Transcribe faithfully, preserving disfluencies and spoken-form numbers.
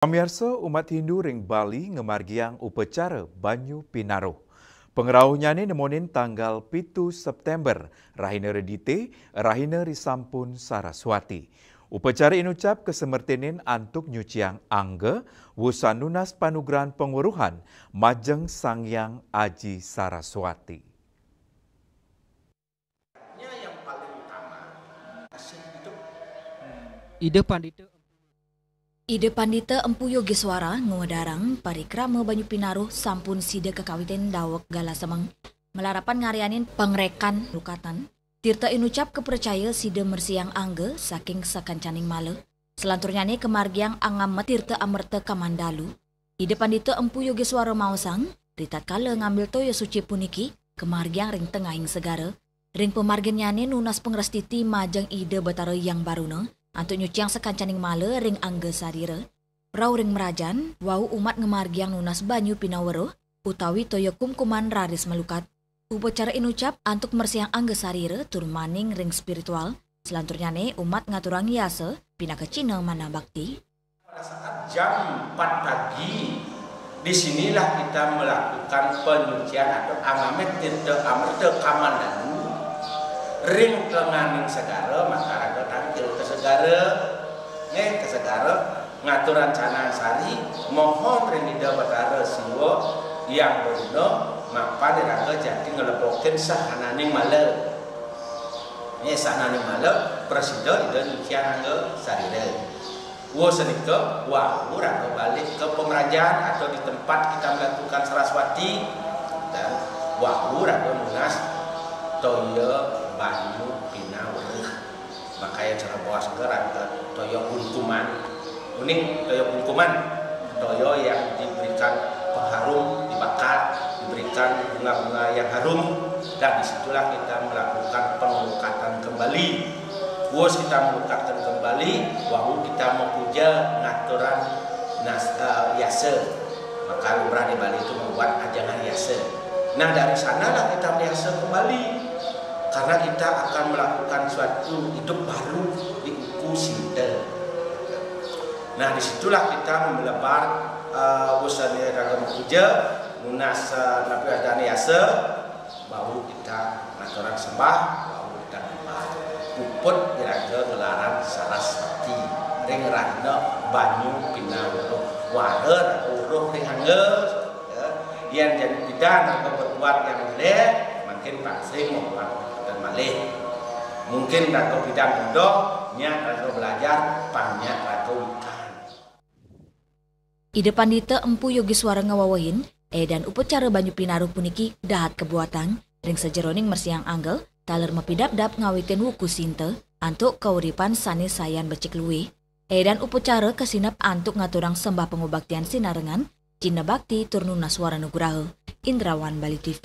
Pamiarsa, umat Hindu ring Bali ngamargiang upacara banyu pinaruh. Pangrauhnyané nemonin tanggal pitu September, rahina Redité, rahina risampun Saraswati. Upacara inucap kasemertinin antuk nyuciang angga, wusan nunas panugrahan pangweruhan majeng Sang Hyang Aji Saraswati. Ida Pandita Ida Pandita Empu Yogiswara ngwedarang parikrama banyu pinaruh sampun sida kakawitin daweg galasemeng, malarapan ngaryanin pangrekan lukatan. Tirta inucap kapracaya sida mresiang angga saking sakancaning mala. Selanturnyané kamargiang angamet tirta amerta kamandalu. Ida Pandita Empu Yogiswara maosang, ritatkala ngambil toya suci puniki, kamargiang ring tengahing segara. Ring pamarginnyané nunas pangrastiti majeng Ida Batara Hyang Baruna, antuk nyuciang sakancaning mala ring angga sarira. Rauh ring mrajan, wau umat ngamargiang nunas banyu pinaweruh, utawi toya kumkuman raris malukat. Upacara inucap antuk mresiang angga sarira tur maning ring spiritual. Selanturnyané umat ngaturang yasa, pinaka cihna manah bakti. Pada saat jam empat pagi, di sinilah kita melakukan penyucian atau angamet tirta amerta kamandalu ring tenganing segara, maka raga tangkil ka segara, nggih, ka segara, ngaturang canang sari, mohon ring Ida Batara Siwa Hyang Baruna, mapan iraga jagi nglebokin sahananing mala. Nggih, sahananing mala, prasida Ida nyuciang angga sarira. Wus nika, wau raga balik ke pemerajan atau di tempat kita melakukan Saraswati, dan wau raga nunas toya banyu pinaweruh. Makaya cara baos ke raga toya kumkuman. Uning toya kumkuman, toya yang diberikan pengharum, dibakar, diberikan bunga-bunga yang harum, dan disitulah kita melakukan pengelukatan kembali. Wus kita melukatkan kembali, wau kita mapuja ngaturang nas, eh, yasa. Maka lumrah di Bali itu membuat ajangan yasa. Nah, dari sanalah kita meyasa kembali. Karena kita akan melakukan suatu hidup baru di uku sinta. Nah, disitulah kita melebar, eh, wusané raga mapuja, nunas, eh, napi adané yasa, wau kita ngaturang sembah, wau kita nyembah. Puput iraga ngelarang Saraswati ring rahina banyu pinaweruh, wara raga weruh ring angga, ya. Yén jani pidan raga berbuat yang éléh, mangkin pang sing mabuat kénten malih. Mungkin raga pidan bodoh, nyak raga belajar, pang nyak raga wikan. Ida Pandita Empu Yogiswara ngawewehin, édan upacara banyu pinaruh puniki dahat kabuatang ring sajeroning mresiang angga, taler mapidabdab ngawitin wuku sinta, antuk kauripan sané sayan becik luih. Édan upacara kasineb antuk ngaturang sembah pangubaktian sinarengan, cihna bakti tur nunas wara nugraha. Indrawan, Bali T V.